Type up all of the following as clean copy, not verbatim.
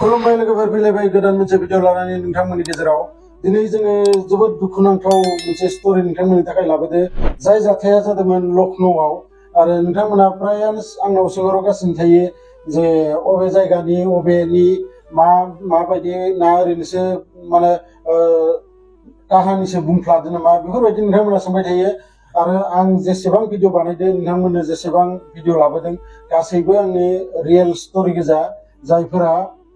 खुलुमबाय लोगोफोर फैलायबाय गोदान मोनसे भिडिअ लानानै नोंथांमोननि गेजेराव दिनै जोङो जोबोद दुखुनांथाव मोनसे स्टोरी नोंथांमोननि थाखाय लाबोदो जाय जाथाया जादोंमोन लखनौआव आरो नोंथांमोना फ्रायानो आंनाव सोंहरगासिनो थायो जे अबे जायगानि अबेनि माबायदि ना ओरैनोसो माने काहानिसो बुंफ्लादो नामा बेफोरबायदि नोंथांमोना सोंबाय थायो आरो आं जेसेबां भिडिअ बानायदों नोंथांमोननो जेसेबां भिडिअ लाबोदों गासैबो आंनि रियेल स्टोरी गोजा जायफोरा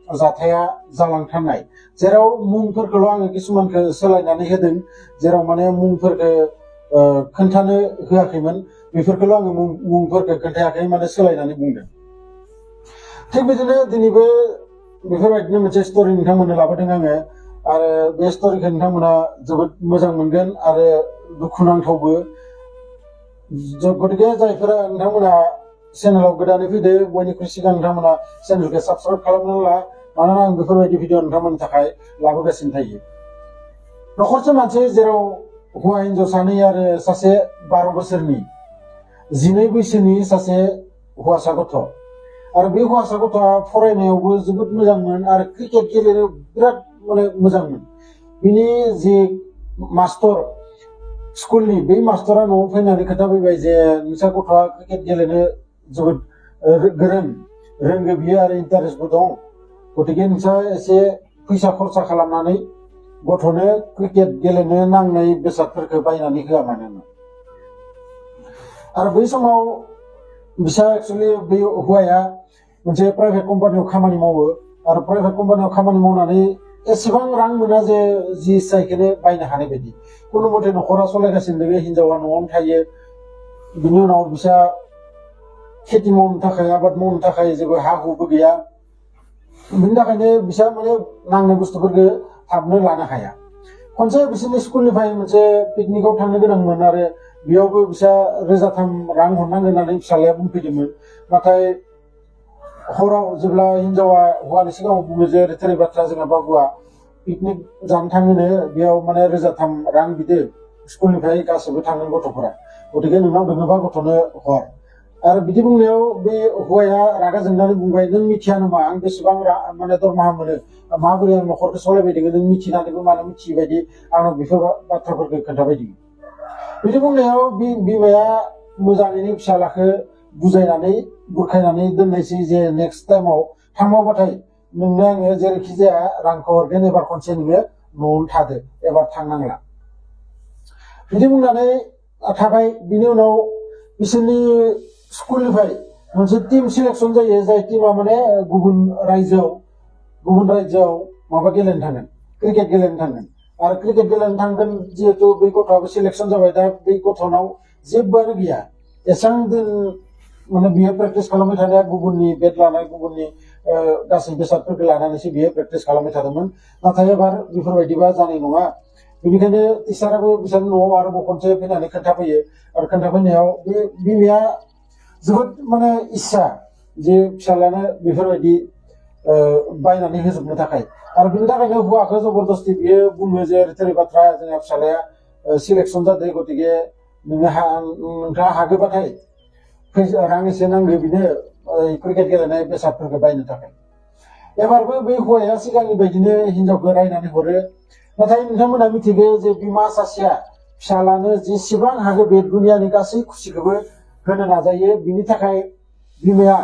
जाथाया जालांथारनाय जेराव मुंफोरखौल' आङो किसुमानखौ सोलायनानै होदों जेराव माने मुंफोरखौ खोन्थानो होआखैमोन बेफोरखौल' आङो मुंफोरखौ खोन्थायाखै माने सोलायनानै बुंदों थिग बिदिनो दिनैबो बेफोरबायदिनो मोनसे स्टोरी नोंथांमोननो लाबोदों आङो आरो बे स्टोरीखौ नोंथांमोना जोबोद मोजां मोनगोन आरो दुखुनांथावबो गतिके जायफोरा नोंथांमोना चेनेलाव गोदानै फैदो बयनिख्रुइ सिगां नोंथांमोना चेनेलखौ साबस्क्राइब खालामनानै ला मानोना आं बेफोरबायदि भिडिअ नोंथांमोननि थाखाय लाबोगासिनो थायो नखरसे मानसि जेराव हौवा हिन्जाव सानै आरो सासे 12 बोसोरनि 12 बैसोनि सासे हौवासा गथ' आरो बे हौवासा गथ'आ फरायनायावबो जोबोद मोजांमोन आरो क्रिकेट गेलेनो बिराद माने मोजांमोन बिनि जि मास्टर स्कुलनि बे मास्टरा न'आव फैनानै खोन्थाफैबाय जे नोंसा गथ'आ क्रिकेट गेलेनो जोबोद रोंगो बियो आरो इन्टारेस्टबो दं गतिके नोंसा एसे फैसा खरसा खालामनानै गथ'नो क्रिकेट गेलेनो नांनाय बेसादफोरखौ बायनानै होआ मानो आरो बै समाव बिसा एक्चुअलि बे हौवाया मोनसे प्राइभेट कम्पानियाव खामानि मावो आरो प्राइभेट कम्पानियाव खामानि मावनानै एसेबां रां मोना जे जि इसायखौनो बायनो हानाय बायदि कुनु मथे नखरा सलायगासिनो दङ हिन्जावा न'आवनो थायो बिनि उनाव बिसा खेथि मावनो थाखाय आबाद मावनो थाखाय जेबो हा हुबो गैया बिनि थाखायनो बिसा माने नांनाय बुस्थुफोरखौ थाबनो लानो हाया खनसे बिसोरनि स्कुलनिफ्राय मोनसे पिकनिकआव थांनो गोनांमोन आरो बेयावबो बिसा 1003 रां हरनांगोन होननानै फिसालाया बुंफैदोंमोन नाथाय हराव जेब्ला हिन्जावा हौवानि सिगाङाव बुङो जे ओरै बाथ्रा जोंहा बाबुआ पिकनिक जानो थाङोनो बेयाव माने 1003 रां बिदो स्कुलनिफ्राय गासैबो थांगोन गथ'फोरा गतिके नोंनाव दोङोबा गथ'नो हर आरो बिदि बुंनायाव बे हौवाया रागा जोंनानै बुंबाय नों मिथिया नामा आं बेसेबां माने दरमाहा मोनो माबोरै आं नखरखौ सलायबाय दङ नों मिथिनानैबो मानो मिथियै बायदि आंनाव बेफोर बाथ्राफोरखौ खोन्थाबाय दङ बिदि बुंनायाव बिमाया मोजाङैनो फिसालाखौ बुजायनानै बुरखायनानै दोननायसै जे नेक्स्ट टाइमाव थांबावबाथाय नोंनो आङो जेरैखि जाया रांखौ हरगोन एबार खनसे नोङो न'आवनो थादो एबार थांनांला बिदि बुंनानै थाबाय बिनि उनाव बिसोरनि स्कुलनिफ्राय मोनसे टीम सिलेक्शन जायो जाय टीमा माने गुबुन रायजोआव माबा गेलेनो थांगोन क्रिकेट गेलेनो थांगोन आरो क्रिकेट गेलेनो थांगोन जिहेतु बै गथ'आबो सिलेक्शन जाबाय दा बै गथ'नाव जेबोआनो गैया एसेबां दिन माने बियो प्रेक्टिस खालामबाय थानाया गुबुननि बेट लानाय गुबुननि गासै बेसादफोरखौ लानानैसो बियो प्रेक्टिस खालामबाय थादोंमोन नाथाय एबार बेफोरबायदिबा जानाय नङा बेनिखायनो टिचाराबो बिसोरनि न'आव आरोबाव खनसे फैनानै खोन्थाफैयो आरो खोन्थाफैनायाव बे बिमाया जोबोद माने इस्सा जे फिसालानो बेफोरबायदि बायनानै होजोबनो थाखाय आरो बिनि थाखायनो हौवाखौ जबरदस्ति बियो बुङो जे ओरै बाथ्रा जोंहा फिसालाया सिलेक्शन जादों गतिके नोंथाङा हागोबाथाय रां एसे नांगौ बिनो क्रिकेट गेलेनाय बेसादफोरखौ बायनो थाखाय एबारबो बे हौवाया सिगांनि बायदिनो हिन्जावखौ रायनानै हरो नाथाय नोंथांमोना मिथिगौ जे बिमा सासेया फिसालानो जेसेबां हागौ बे दुनियानि गासै खुसिखौबो होनो नाजायो बिनि थाखाय बिमाया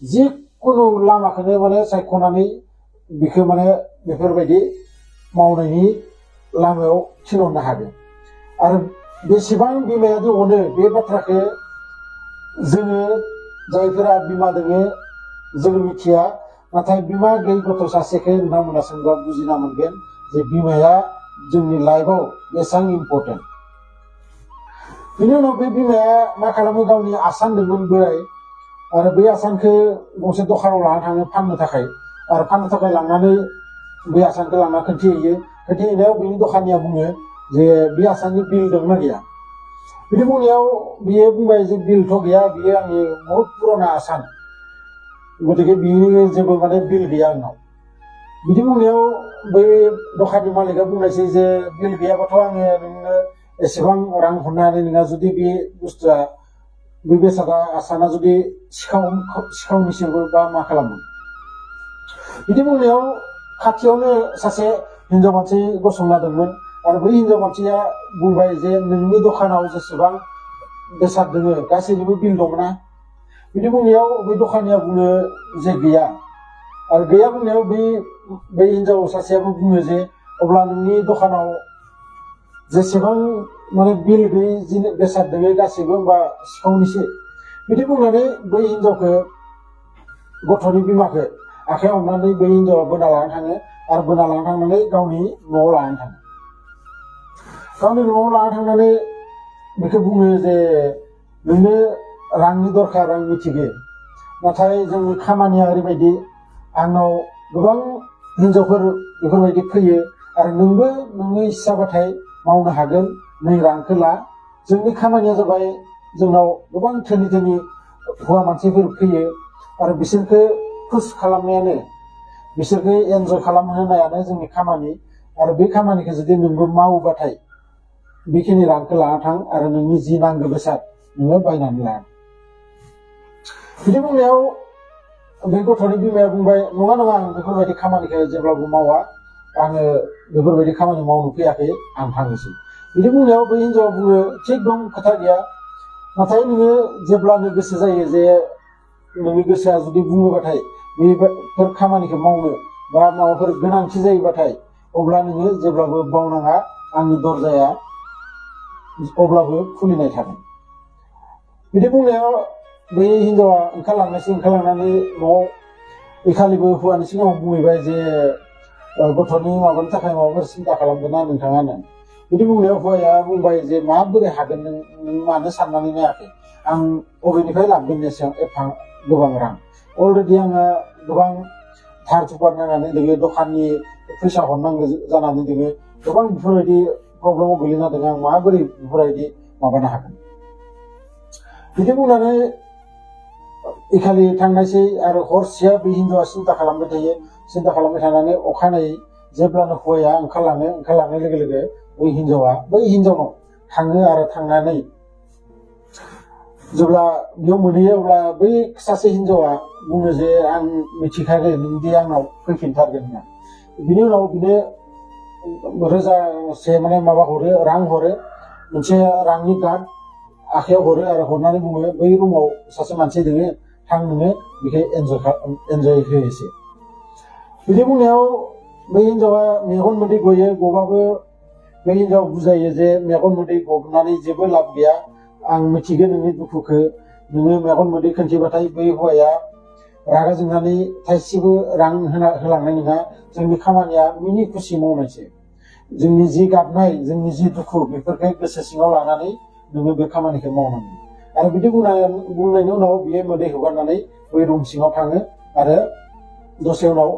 जिखुनु लामाखौनो माने सायख'नानै बिखौ माने बेफोरबायदि मावनायनि लामायाव थिनहरनो हागोन आरो बेसेबां बिमाया दि अनो बे बाथ्राखौ जोङो जायफोरा बिमा दोङो जों मिथिया नाथाय बिमा गैयै गथ' सासेखौ नोंथांमोना सोंबा बुजिना मोनगोन जे बिमाया जोंनि लाइफआव बेसेबां इम्पर्टेन्ट बिनि उनाव बे बिमाया मा खालामो गावनि आसान दंमोन बोराय आरो बे आसानखौ गंसे दखानाव लाना थाङो फाननो थाखाय लांनानै बे आसानखौ लांना खोन्थिहैनायाव बिनि दखानिया बुङो जे बे आसाननि बिल दंना गैया बिदि बुंनायाव बियो बुंबाय जे बिलथ' गैया बियो आंनि बहुत पुराना आसान गतिके बिनि जेबो माने बिल गैया आंनाव बिदि बुंनायाव बै दखाननि मालिकआ बुंनायसै जे बिल गैयाबाथ' आङो नोंनो एसेबां रां हरनो हानाय नङा जुदि बे बुस्थुआ बे बेसादा आसाना जुदि सिखावनिसोबो बा मा खालामो बिदि बुंनायाव खाथियावनो सासे हिनजाव मानसि गसंना दंमोन आरो बै हिनजाव मानसिया बुंबाय जे नोंनि दखानाव जेसेबां बेसाद दोङो गासैनिबो बिल दंना बिदि बुंनायाव बै दखानिया बुङो जे गैया आरो गैया बुंनायाव बै हिनजाव सासेयाबो बुङो जे अब्ला नोंनि दखानाव जेसेबां माने बिल गैयै बेसाद दोङो गासैबो होमबा सिखावनिसो बिदि बुंनानै बै हिनजावखौ गथ'नि बिमाखौ आखाइ हमनानै बै हिनजावा बोना लानानै थाङो आरो बोना लानानै थांनानै गावनि न'आव लानानै थाङो गावनि न'आव लानानै थांनानै बेखौ बुङो जे नोंनो रांनि दरखार आं मिथिगौ नाथाय जोंनि खामानिया ओरैबायदि आंनाव गोबां हिनजावफोर बेफोरबायदि फैयो आरो नोंबो नोंनि इस्साबाथाय मावनो हागोन नै रांखौ ला जोंनि खामानिया जाबाय जोंनाव गोबां धोनि हौवा मानसिफोर फैयो आरो बिसोरखौ खुस खालामनायानो बिसोरखौ एन्जय खालामहोनायानो जोंनि खामानि आरो बे खामानिखौ जुदि नोंबो मावोबाथाय बेखिनि रांखौ लाना थां आरो नोंनि जि नांगौ बेसाद नोङो बायनानै ला बिदि बुंनायाव बे गथ'नि बिमाया बुंबाय नङा नङा आं बेफोरबायदि खामानिखौ जेब्लाबो मावा आङो बेफोरबायदि खामानि मावनो फैयाखै आं थांनोसै बिदि बुंनायाव बै हिनजावा बुङो थिग दं खोथा गैया नाथाय नोङो जेब्लानो गोसो जायो जे नोंनि गोसोआ जुदि बुङोबाथाय बेफोर खामानिखौ मावनो बा माबाफोर गोनांथि जायोबाथाय अब्ला नोङो जेब्लाबो बावनाङा आंनि दरजाया अब्लाबो खुलिनाय थागोन बिदि बुंनायाव बै हिनजावा ओंखारलांनानै न'आव बेखालिबो हौवानि सिगाङाव बुंहैबाय जे गथ'नि माबानि थाखाय माबाफोर सिन्था खालामदों ना नोंथाङा होननानै बिदि बुंनायाव हौवाया बुंबाय जे माबोरै हागोन नों मानो साननानै नायाखै आं बबेनिफ्राय लाबोगोन एसेबां एफा गोबां रां अलरेडि आङो गोबां धार थुपार नांनानै दोङो दखाननि फैसा हरनांगौ जानानै दोङो गोबां बेफोरबायदि प्रब्लेमाव गोलैना दङ आं माबोरै बेफोरबायदि माबानो हागोन बिदि बुंनानै इखालि थांनायसै आरो हरसेया बे हिनजावा सिन्था खालामबाय थायो सिन्था खालामबाय थानानै अखानायै जेब्लानो हौवाया ओंखारलांनाय लोगो लोगो बै हिनजावनाव थाङो आरो थांनानै जेब्ला बेयाव मोनहैयो अब्ला बै सासे हिनजावा बुङो जे आं मिथिखागोन नोंदि आंनाव फैफिनथारगोन होनना बिनि उनाव बिनो रोजासे माने माबा हरो रां हरो मोनसे रांनि कार्ड आखायाव हरो आरो हरनानै बुङो बै रुमाव सासे मानसि दोङो थां नोङो बेखौ एन्जय होयोसै बिदि बुंनायाव बै हिनजावा मेगन मोदै गयो गबाबो बै हिनजाव बुजायो जे मेगन मोदै गनानै जेबो लाब गैया आं मिथिगोन नोंनि दुखुखौ नोङो मेगन मोदै खोन्थिबाथाय बै हौवाया रागा जोंनानै थाइसेबो रां होलांनाय नङा जोंनि खामानिया मिनि खुसि मावनायसो जोंनि जि गाबनाय जोंनि जि दुखु बेफोरखौ गोसो सिङाव लानानै नोङो बे खामानिखौ मावनांगोन आरो बिदि बुंनायनि उनाव बियो मोदै हगारनानै बै रुम सिङाव थाङो आरो दसे उनाव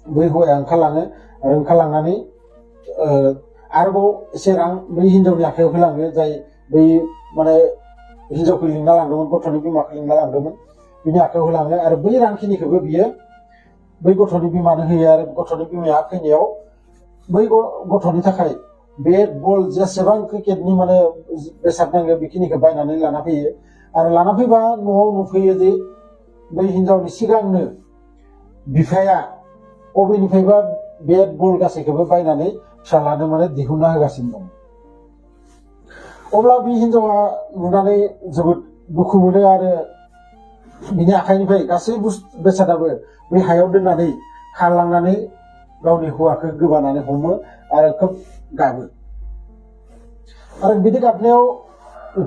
बै हौवाया ओंखारलाङो आरो ओंखारलांनानै आरोबाव एसे रां बै हिनजावनि आखायाव होलाङो जाय बै माने हिनजावखौ लिंना लांदोंमोन गथ'नि बिमाखौ लिंना लांदोंमोन बिनि आखायाव होलाङो आरो बै रांखिनिखौबो बियो बै गथ'नि बिमानो होयो आरो गथ'नि बिमाया फैनायाव बै गथ'नि थाखाय बेट बल जेसेबां क्रिकेटनि माने बेसाद नांगौ बेखिनिखौ बायनानै लाना फैयो आरो लाना फैबा न'आव नुफैयो जे बै हिनजावनि सिगांनो बिफाया बबेनिफ्रायबा बेट बल गासैखौबो बायनानै फिसालानो माने दिहुनना होगासिनो दं अब्ला बे हिनजावा नुनानै जोबोद दुखु मोनो आरो बिनि आखाइनिफ्राय गासै बेसादाबो बै हायाव दोननानै खारलांनानै गावनि हौवाखौ गोबानानै हमो आरो खोब गाबो आरो बिदि गाबनायाव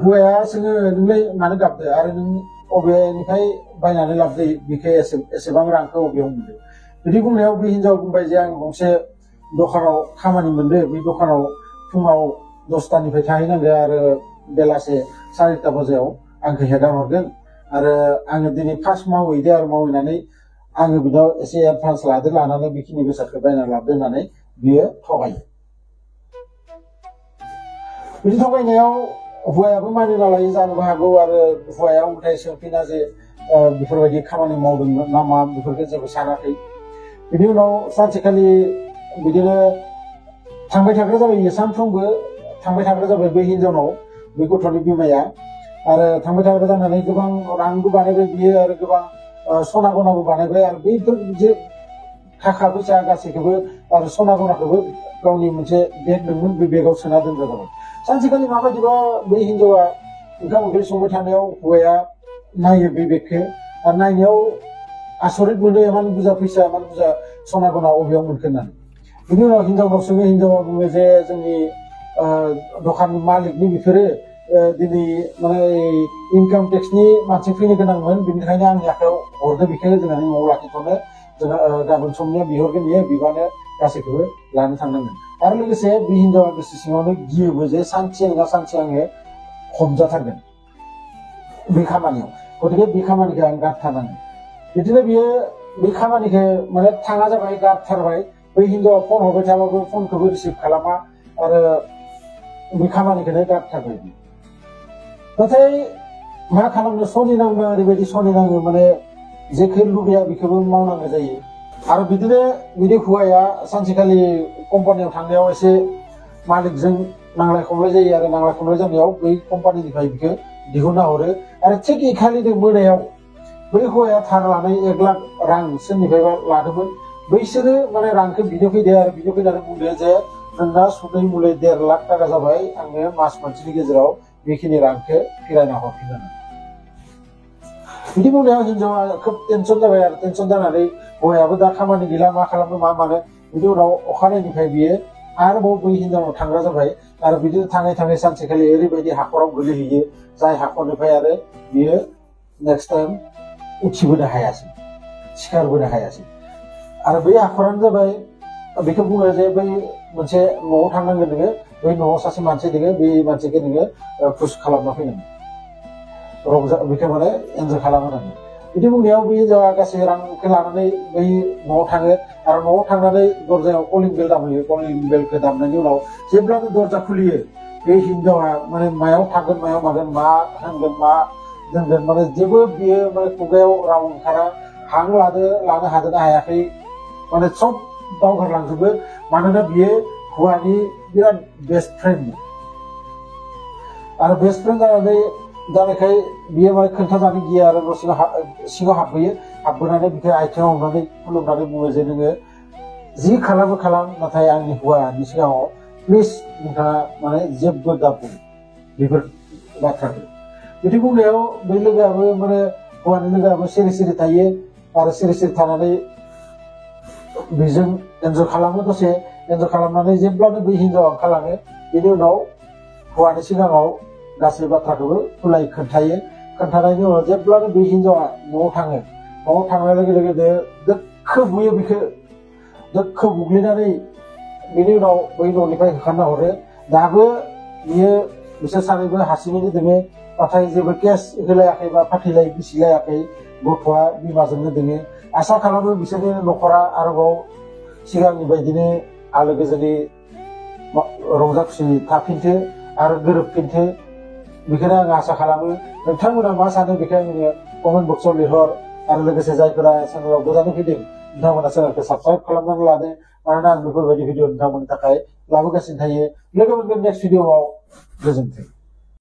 हौवाया सोङो नोंलाय मानो गाबदो आरो नों बबेनिफ्राय बायनानै लाबोदो बेखौ एसेबां रांखौ बबेयाव मोनदों बिदि बुंनायाव बे हिनजाव बुंबाय जे आं गंसे दखानाव खामानि मोनदों बे दखानाव फुङाव 10टानिफ्राय थाहैनांगौ आरो बेलासे 4टा बाजियाव आंखौ हेगार हरगोन आरो आङो दिनै फार्स्ट मावहैदो आरो मावहैनानै आङो बिनाव एसे एडभान्स लानानै बेखिनि बेसादखौ बायना लाबोदो होननानै बियो थगायो बिदि थगायनायाव हौवायाबो मानिना लायो जानोबो हागौ आरो हौवाया उल्थाय सोंफिना जे बेफोरबायदि खामानि मावदोंमोन ना मा बेफोरखौ जेबो सानाखै बिनि उनाव सानसेखालि बिदिनो थांबाय थाग्रा जाबाय सानफ्रोमबो थांबाय थाग्रा जाबाय बै हिनजावनाव बै गथ'नि बिमाया आरो थांबाय थाग्रा जानानै गोबां रांबो बानायबाय बियो आरो गोबां सना गनाबो बानायबाय आरो बैफोर जे थाखा फैसा गासैखौबो आरो सना गनाखौबो गावनि मोनसे बेग दंमोन बे बेगाव सोना दोनग्रा जाबाय सानसेखालि माबायदिबा बै हिनजावा ओंखाम ओंख्रि संबाय थानायाव हौवाया नायो बे बेगखौ आरो नायनायाव आसरित मोनो इमान बुरजा फैसा इमान बुरजा सना गना अबेयाव मोनखो होननानै बिनि उनाव हिनजावनाव सोङो हिनजावा बुङो जे जोंनि दखाननि मालिकनि बेफोरो दिनै माने इनकाम टेक्सनि मानसि फैनो गोनांमोन बेनिखायनो आंनि आखायाव हरदो बेखौ जोंहानि न'आव लाखिथ'नो जोंहा गाबोन समनिया बिहरगोन बियो बिबानो गासैखौबो लानो थांनांगोन आरो लोगोसे बे हिनजावा गोसो सिङावनो गियोबो जे सानसे नङा सानसे आङो हमजाथारगोन बे खामानियाव गतिके बे खामानिखौ आं गारथारनांगोन बिदिनो बियो बे खामानिखौ माने थाङा जाबाय गारथारबाय बै हिनजावा फन हरबाय थाबाबो फनखौबो रिसिभ खालामा आरो बे खामानिखौनो गारथारबाय नाथाय मा खालामनो सनि नांगौ ओरैबायदि सनि नाङो माने जेखौ लुबैया बेखौबो मावनांगौ जायो आरो बिदिनो बिदि हौवाया सानसेखालि कम्पानियाव थांनायाव एसे मालिकजों नांलाय खमलाय जायो आरो नांलाय खमलाय जानायाव बै कम्पानिनिफ्राय बेखौ दिहुनना हरो आरो थिग इखालिनो मोनायाव बै हौवाया थार लानाय 1 लाख रां सोरनिफ्रायबा लादोंमोन बैसोरो माने रांखौ बिनो फैदो आरो बिनो फैनानै बुंदो जे नोंना सुदै मुलै 1.5 लाख थाखा जाबाय आंनो मास मोनसेनि गेजेराव बेखिनि रांखौ फिरायना हरफिननानै बिदि बुंनायाव हिनजावा खोब टेनसन जाबाय आरो टेनसन जानानै हौवायाबो दा खामानि गैला मा खालामनो मा मानो बिनि उनाव अखानायनिफ्राय बियो आरोबाव बै हिनजावनाव थांग्रा जाबाय आरो बिदिनो थाङै थाङै सानसेखालि ओरैबायदि हाखराव गोलैहैयो जाय हाखरनिफ्राय आरो बियो नेक्स्ट टाइम उथिबोनो हायासै सिखारबोनो हायासै आरो बै हाखरानो जाबाय बेखौ बुङो जे बै मोनसे न'आव थांनांगोन नोङो बै न'आव सासे मानसि दङ बे मानसिखौ नोङो खुस खालामना फैनांगोन रंजा बेखौ माने एन्जय खालामहोनांगोन बिदि बुंनायाव बे हिनजावा गासै रांखौ लानानै बै न'आव थाङो आरो न'आव थांनानै दरजायाव कलिं बेल दामहैयो कलिं बेलखौ दामनायनि उनाव जेब्लानो दरजा खुलियो बे हिनजावा माने मायाव थागोन मायाव मागोन मा होनगोन मा दोनगोन माने जेबो बियो माने खुगायाव राव ओंखारा हां लानो हादोंना हायाखै माने सब बावगारलांजोबो मानोना बियो हौवानि बिराद बेस्ट फ्रेन्ड आरो बेस्ट फ्रेन्ड जानायखाय बियो माने खोन्थाजानो गिया आरो न' सिङाव हाबबोयो हाबबोनानै बिखौ आथिङाव हमनानै खुलुमनानै बुङो जे नोङो जि खालामो खालाम नाथाय आंनि हौवानि सिगाङाव प्लिज नोंथाङा माने जेबो दाबुं बेफोर बाथ्राखौ बिदि बुंनायाव बै लोगोआबो माने हौवानि लोगोआबो सिरि सिरि थायो आरो सिरि सिरि थानानै बेजों एन्जय खालामो दसे एन्जय खालामनानै जेब्लानो बै हिनजावा ओंखारलाङो बेनि उनाव हौवानि सिगाङाव गासै बाथ्राखौबो खुलाय खोन्थायो खोन्थानायनि उनाव जेब्लानो बे हिनजावा न'आव थाङो न'आव थांनाय लोगो लोगोनो दोखो बुयो बेखौ दोखो बुग्लिनानै बेनि उनाव बै न'निफ्राय होखारना हरो दाबो बियो बिसोर सानैबो हारसिङैनो दोङो नाथाय जेबो केस होलायाखै बा फाथैलाय बिसिलायाखै गथ'आ बिमाजोंनो दोङो आसा खालामो बिसोरनि न'खरा आरोबाव सिगांनि बायदिनो आलो गोजोनै रंजा खुसि थाफिनथो आरो गोरोबफिनथो बेखौनो आं आसा खालामो नोंथांमोना मा सानो बेखौ आङो कमेन्ट बक्सआव लिरहर आरो लोगोसे जायफोरा चेनेलाव गोदानै फैदों नोंथांमोना चेनेलखौ साबस्क्राइब खालामनानै लादो मानोना आं बेफोरबायदि भिडिअ नोंथांमोननि थाखाय लाबोगासिनो थायो लोगो मोनगोन नेक्स्ट भिडिअआव गोजोन्थों।